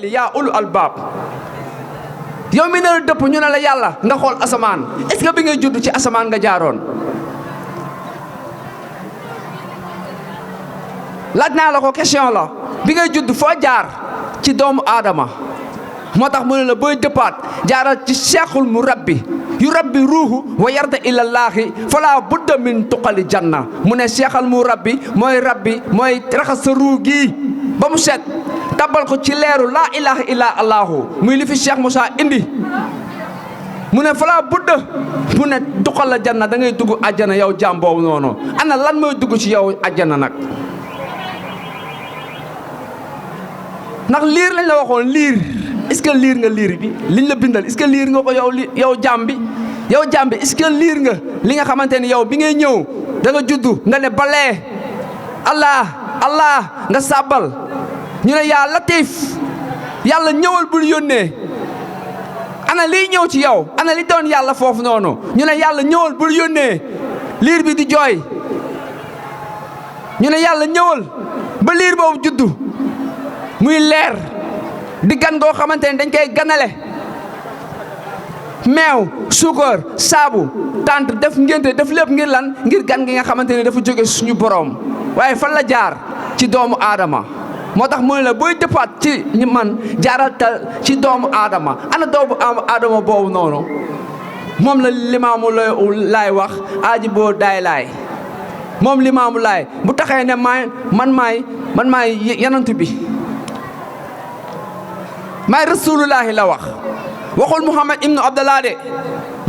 layli yaa ulu albaab yow mi ne dëpp ñu ne la yàlla nga xool asamaan est-ce que bi ngay judd ci asamaan nga jaaroon laaj naa la ko question la bi ngay judd foo jaar ci doomu aadama moo tax mu ne la booy dëppaat jaaral ci cheikhul mu rabbi yu rabbi ruuhu wa yarda ilallaahi fala budda min tuqali janna mu ne cheikhal mu rabbi mooy raxas sa ruu gii ba mu set tabbal ko ci leeru laa ilaha illa allahu muy li fi Cheikh Moussa indi mu ne fala budda mu ne tuqal la janna da ngay dugg àjjana yow jaam boobu noonu ana lan mooy dugg ci yow àjjana nag ndax liir lañ la waxoon liir est-ce que liir nga liir bi liñ la bindal est-ce que liir nga ko yow jaam bi est-ce que liir nga li nga xamante ni yow bi ngay ñëw da nga juddu nga ne balee allah nga sàbbal ñu ne yaa latif yàlla ñëwal bul yónnee ana liy ñëw ci yow ana li doon yàlla foofu noonu ñu ne yàlla ñëwal bul yónnee liir bi di jooy ñu ne yàlla ñëwal ba liir boobu juddu muy leer di gan goo xamante ne dañ koy ganale meew suukar saabu tànt def ngénte def lépp ngir lan ngir gan gi nga xamante ne dafa jóge suñu boroom waaye fan la jaar ci doomu aadama moo tax mu ne la booy dëppaat ci ñi man jaaral ci doomu aadama ana doomu aadama boobu noonu moom la limaamu laay wax aaji boo daay laay moom limaamu laay bu taxee ne man maay yanant bi maay rasulullahi la waxul Muhammad ibnu Abdallah de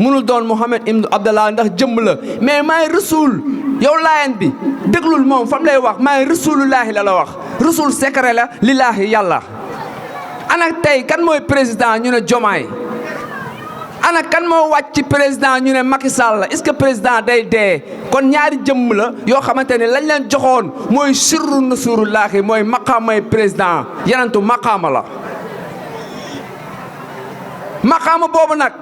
mënul doon Muhammad ibnu Abdallah ndax jëmm la mais maay rasul yow laayan bi déglul moom fam lay wax maay rasulullahi la wax rasul secret la lillaahi yàlla ana tey kan mooy président ñu ne Jomaay ana kan moo wàcc ci président ñu ne Macky Sall la est-ce que président day dee kon ñaari jëmm la yoo xamante ne lañ leen joxoon mooy sirru nasurullahi mooy maqaamay président yanantu maqaama la maqaama boobu nag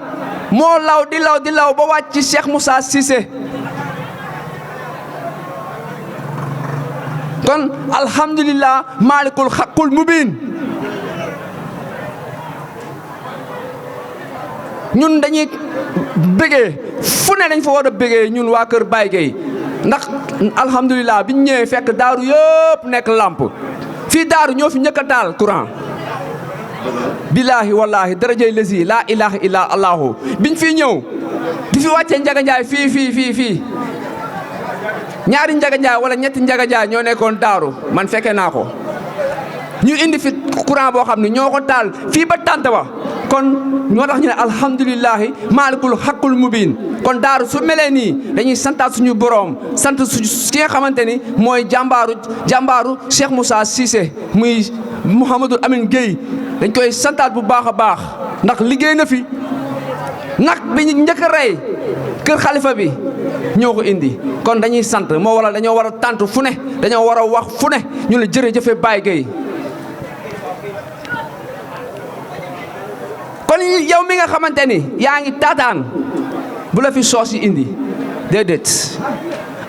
moo law di law ba wàcc ci Cheikh Moussa Cissé kon alhamdulillah maalikul Haqqul Mubine ñun dañuy bëggee fu ne dañ fa war a bëggee ñun waa kër Baye Gueye ndax alhamdulillah biñ ñëwee fekk daaru yëpp nekk lamp fii daaru ñoo fi njëkk a taal courant billaahi wallaahi darajay lesi laa ilaha illa allahu biñ fii ñëw di fi wàccee njaganjaay fii ñaari njaganjaay wala ñetti njaganjaay ñoo nekkoon daaru man fekke naa ko ñu indi fi courant boo xam ne ñoo ko taal fii ba tànt ba kon ñoo tax ñu ne alhamdulillahi maalikul Haqqul Mubine kon daaru su melee nii dañuy santaat suñu boroom sant ki nga xamante ni mooy jàmbaaru Cheikh Moussa Cissé muy Mouhamadou Amine Gueye dañ koy santaat bu baax a baax ndax liggéey na fi nag bi ñu njëkk a rey kër xalifa bi ñoo ko indi kon dañuy sant moo waral dañoo war a tànt fu ne dañoo war a wax fu ne ñu la jërëjëfe Baye Gueye kon yow mi nga xamante ni yaa ngi taataan bu la fi soos yi indi déedéet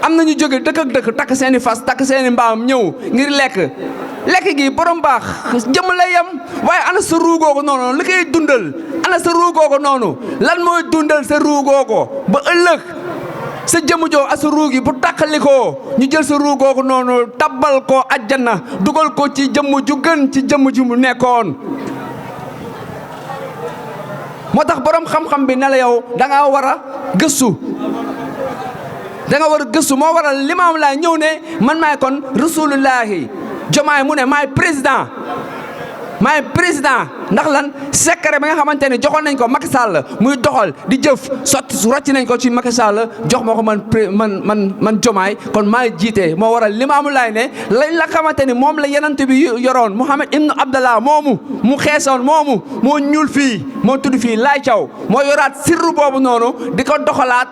am na ñu jóge dëkk ak dëkk takk seeni fas takk seeni mbaam ñëw ngir lekk gi borom baax jëm la yem waaye ana sa ruugoogo noonu li koy dundal ana sa ruugoogo noonu lan mooy dundal sa ruugoogo ba ëllëg sa jëmu joo ak sa ruugi bu tàqalikoo ñu jël sa ruugoogo noonu tabbal ko àjjana dugal ko ci jëmm ju gën ci jëmm ju mu nekkoon moo tax borom xam-xam bi ne la yow da nga war a gëstu moo waral limaam laa ñëw ne man maay kon rasulullahi Jomaay mu ne maay président ndax lan secret ba nga xamante ne joxoon nañ ko Macky Sall muy doxal di jëf sotti rocci nañ ko ci Macky Sall jox ma ko man Jomaay kon maay jiite moo waral Limaamu Laay ne lañ la xamante ni moom la yenant bi yoroon Mouhamed ibnu Abdallah moomu mu xeesoon moomu moo ñuul fii moo tudd fii Laay Caw moo yoraat sirru boobu noonu di ko doxalaat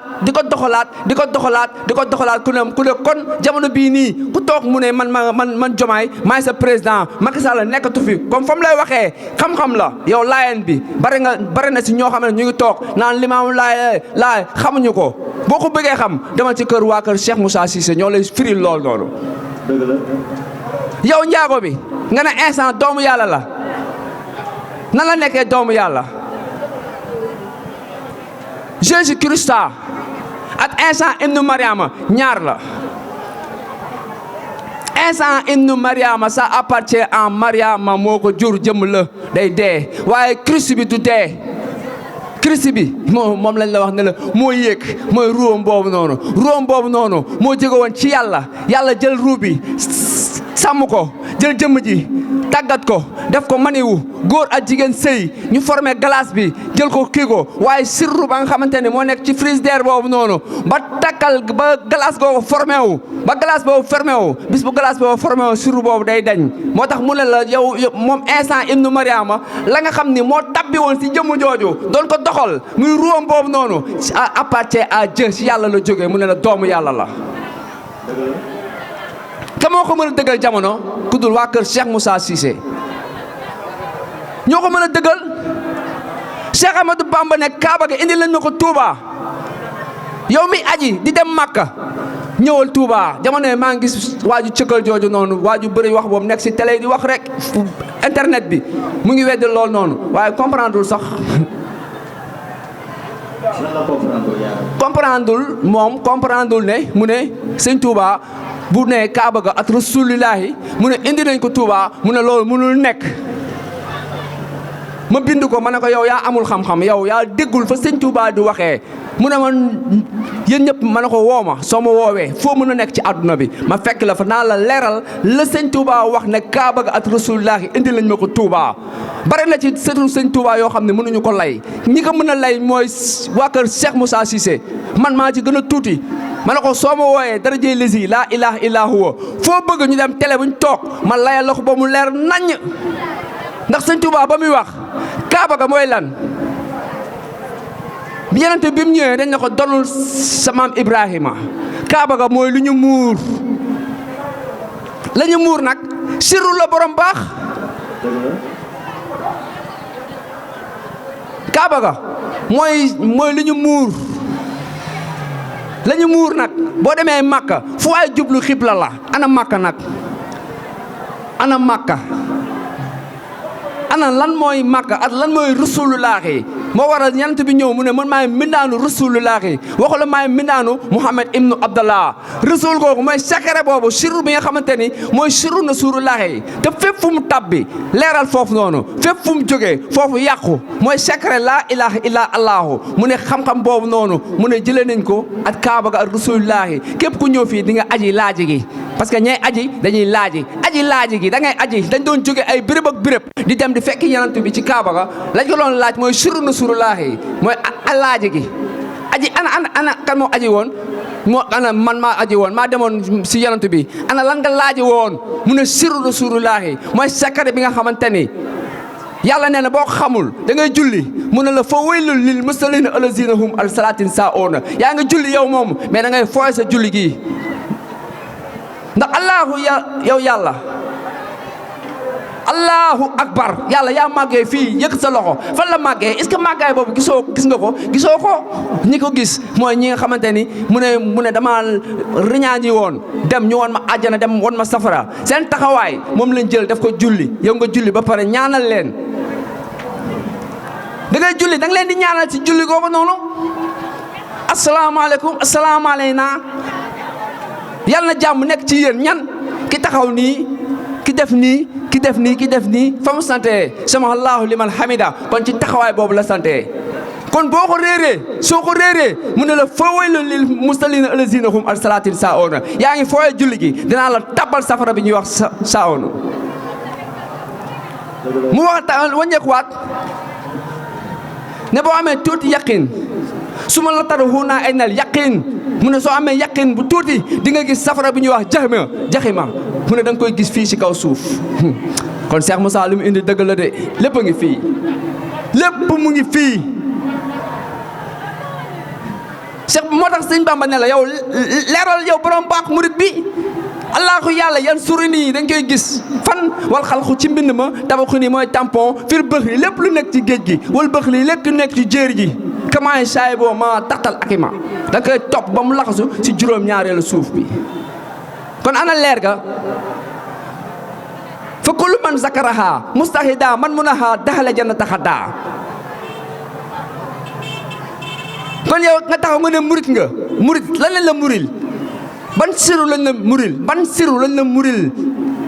ku ne kon jamono bii nii ku toog mu ne man Jomaay maay sa président Macky Sall nekkatu fi comme fa mu lay waxee xam-xam la yow laayeen bi bari na si ñoo xam ne ñu ngi toog naan Limaamu Laay xamuñu ko boo ko bëggee xam demal ci kër waa kër Cheikh Moussa Cissé ñoo lay firil lool noonu yow njaago bi nga ne instant doomu yàlla la nan la nekkee doomu yàlla Jésus Christ ak Isa ibnu Mariama ñaar la Isa ibnu Mariama ça appartient à Mariama moo ko jur jëm la day dee waaye Christ bi du dee Christ bi moom lañ la wax ne la moo yéeg mooy ruum boobu noonu moo jóge woon ci yàlla jël ruu bi sàmm ko jël jëmm ji tàggat ko def ko maniwu góor ak jigéen sëy ñu formé glace bi jël ko kii ko waaye sirru ba nga xamante ne moo nekk ci frigidaire boobu noonu ba takkal ba glace boobu formé wu bis bu glace boobu formé wu sirru boobu day dañ moo tax mu ne la yow moom Isa ibnu Mariama la nga xam ni moo tabbi woon si jëmm jooju doon ko doxal muy ruwam boobu noonu appartient à Dieu si yàlla la jógee mu ne la doomu yàlla la ka moo ko mën a dëggal jamono ku dul waa kër Cheikh Moussa Cissé ñoo ko mën a dëggal Cheikh Ahmadou Bamba ne Kaaba ga indi lañ ma ko Touba yow mi aji di dem Makka ñëwal Touba jamono maa ngi gis waaju cëkkal jooju noonu waaju bëri wax boobu nekk si télé di wax rek internet bi mu ngi weddi lool noonu waaye comprendreul sax comprendreul ne mu ne sëñ Touba bu ne Kaaba ga at rasulillahi mu ne indi nañ ko Touba mu ne loolu mënul nekk ma bind ko ma ne ko yow yaa amul xam-xam yow yaa déggul fa sëñ Touba di waxee mu ne man yéen ñëpp ma ne ko woo ma soo ma woowee foo mën a nekk ci àdduna bi ma fekk la fa naa la leeral la sëñ Touba wax ne Kaaba ga at rasulillahi indi nañ ma ko Touba bare na ci sëtu sëñ Touba yoo xam ne mënuñu ko lay ñi ko mën a lay mooy waa kër Cheikh Moussa Cissé man maa ci gën a tuuti ma ne ko soo ma wooyee dara jëy lisi laa ilaha illa huwa foo bëgg ñu dem télé buñ toog ma layal la ko ba mu leer naññ ndax sëñ Touba ba muy wax Kaaba ga mooy lan yenente bi mu ñëwee dañ ne ko donul sa maam Ibrahima Kaaba ga mooy lu ñu muur la ñu muur nag sirru la borom baax Kaaba ga mooy lu ñu muur la ñu muur nag boo demee Makka fu waay jublu xibla la ana Makka nag ana Makka ana lan mooy Makka ak lan mooy rasulullaahi moo waral yonent bi ñëw mu ne man maay mbindaanu rasulullaahi waxu la maay mbindaanu Muhammad ibnu Abdallah rasul googu mooy secret boobu sirru bi nga xamante ni mooy sirru rasulullaahi te fépp fu mu tabbi leeral foofu noonu fépp fu mu jógee foofu yàqu mooy secret laa ilaha illa allahu mu ne xam-xam boobu noonu mu ne jëlee nañ ko ak Kaaba ga ak rasulullaahi képp ku ñëw fii di nga aji laaji gi parce que ñay aji dañuy laaji gi da ngay aji dañ doon jóge ay béréb ak béréb di dem di fekk yonent bi ci Kaaba ga lañ ko doon laaj mooy sirru rasulullaahi mooy laaji gi aji ana kan moo aji woon ana man maa aji woon maa demoon si yonent bi ana lan nga laaji woon mu ne sirru rasulullaahi mooy secret bi nga xamante ni yàlla nee na boo xamul da ngay julli mu ne la fa waylul lil musallina allazina hum an salatin saa'una yaa ngi julli yow moom mais da ngay fooy sa julli gii ndax yow yàlla allahu akbar yàlla yaa màggee fii yëkk sa loxo fan la màggee est-ce que màggaay boobu gis nga ko gisoo ko ñi ko gis mooy ñi nga xamante ni mu ne dama riñaani woon dem ñu woon ma àjjana dem woon ma safara seen taxawaay moom lañ jël daf ko julli yow nga julli ba pare ñaanal leen da ngay julli da nga leen di ñaanal ci julli googu noonu asalaamaaleykum asalaamaaleyna yàlla na jàmm nekk ci yéen ñan ki taxaw nii ki def nii fa mu sante sama allahu liman hamida kon ci taxawaay boobu la sante kon boo ko réeree soo ko réeree mu ne la fa waylun lil musallina allazina hum an salatin saa'una yaa ngi fooyee julli gi dinaa la tabbal safara bi ñuy wax saa'una mu wax waññeekuwaat ne boo amee tuuti yaqin su ma la taru naa ay nal yaqin mu ne soo amee yaqin bu tuuti di nga gis safara bi ñuy wax jaxima mu ne da nga koy gis fii ci kaw suuf kon Cheikh Moussa li mu indi dëgg la de lépp a ngi fii lépp mu ngi fii Cheikh moo tax sëñ Bamba ne la yow leeral yow borom baax murit bi allahu yàlla yan suri nii dañ koy gis fan wal xalxu ci mbind ma tabaxu nii mooy tampon fir bëx li lépp lu nekk ci géej gi wal bëx li lépp lu nekk ci jéer ji kamaay saay boo ma taxtal akima da koy topp ba mu laxasu ci juróom-ñaareelu suuf bi kon ana leer ga fa kullu man zakaraha mustahida man munaha daxala jannata xaddaa. kon yow nga taxaw nga ne murit nga murit lan lañ la muril ban siru lañ la muril ban siru lañ la muril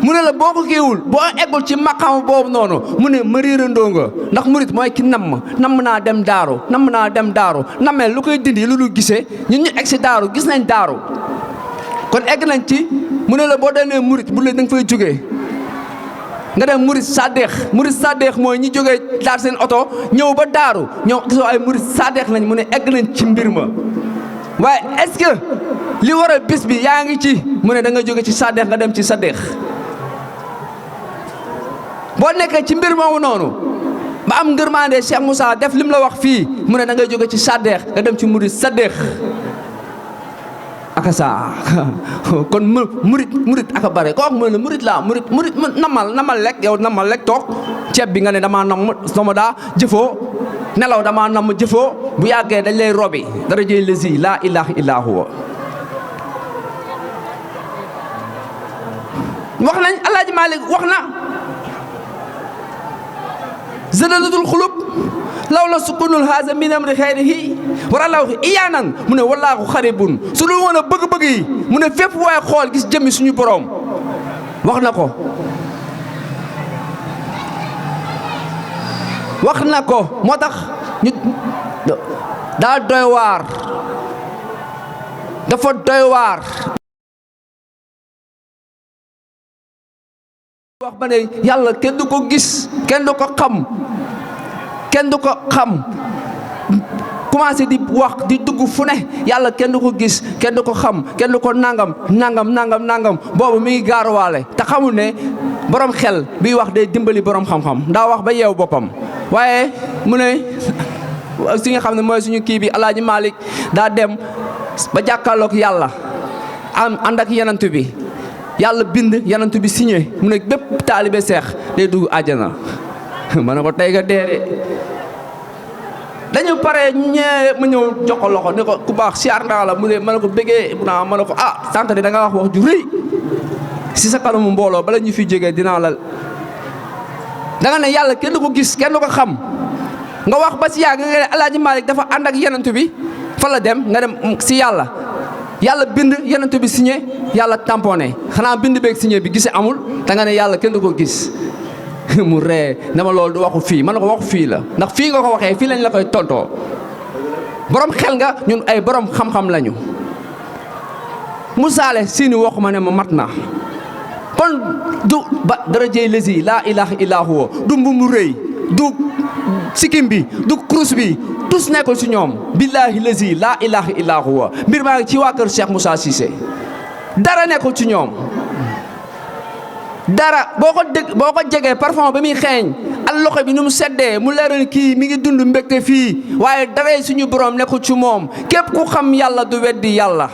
mu ne la boo ko kiiwul boo eggul ci maqaam boobu noonu mu ne ma riirandoo nga ndax murit mooy ki namm naa dem daaru namm naa dem daaru namee lu koy dindi lu dul gisee ñun ñu egg si daaru gis nañ daaru kon egg nañ ci mu ne la boo demee murit bu la da nga fay jógee nga dem murit saddeex mooy ñi jógee daar seen oto ñëw ba daaru ñëw gisoo ay murit saddeex lañ mu ne egg nañ ci mbir ma waaye est-ce que li war a bis bi yaa ngi ci mu ne da nga jóge ci saddeex nga dem ci saddeex boo nekkee ci mbir moomu noonu ba am ngërmande Cheikh Moussa def lim la wax fii mu ne da ngay jóge ci saddeex nga dem ci murit saddeex aka saa kon murit aka bare ko wax mu ne murit laa murit namal lekk yow namal lekk toog ceeb bi nga ne damaa nam sama daa jëfoo nelaw damaa nam jëfoo bu yàggee dañ lay robi dara jëy lesi laa ilaha illa huwa wax nañ Alaaji Malik wax na zëdalatul xulub law la sukkunul haasa min amri xayrihi wara law iyaanan mu ne wallaahu xaribun su dul woon a bëgg-bëgg yi mu ne fépp waaye xool gis jëmmi suñu boroom wax na ko moo tax ñu daa doy waar dafa doy waar wax ba ne yàlla kenn du ko gis kenn du ko xam commencé di wax di dugg fu ne yàlla kenn du ko gis kenn du ko xam kenn du ko nangam boobu mi ngi gaaruwaale te xamul ne borom xel biy wax day dimbali borom xam-xam daa wax ba yeew boppam waaye mu ne si nga xam ne mooy suñu kii bi Alaaji Malik daa dem ba jàkkaarloog yàlla ànd ak yenantu bi yàlla bind yenantu bi signé mu ne bépp taalibe seex day dugg àjjana ma ne ko tey nga deede dañu pare ñee ma ñëw jox ko loxo ne ko ku baax siyaar naa la mu ne ma ne ko bëggee naa ma ne ko sant de da nga wax ju rëy si sa kanamu mbooloo bala ñu fi jógee dinaa la da nga ne yàlla kenn du ko gis kenn du ko xam nga wax ba si yàgg nga ne Alaaji Malik dafa ànd ak yenantu bi fa la dem nga dem si yàlla bind yenantu bi signé yàlla tamponné xanaa bind beeg signé bi gise amul da nga ne yàlla kenn du ko gis mu ree dama loolu du waxu fii man na ko waxu fii la ndax fii nga ko waxee fii lañ la koy tontoo borom xel nga ñun ay borom xam-xam lañu musaale siini waxu ma ne ma mat na kon du ba dara jëy lesi laa ilaha illa huwa du mbu mu rëy du sikkim bi du kurus bi tus nekkul si ñoom billahi lesi laa ilaha illa huwa mbir maa ngi ci waa kër Cheikh Moussa Cissé dara nekkul ci ñoom dara boo ko jegee parfum ba muy xeeñ al loxo bi ni mu seddee mu leeral kii mi ngi dund mbégte fii waaye dara suñu borom nekkul ci moom képp ku xam yàlla du weddi yàlla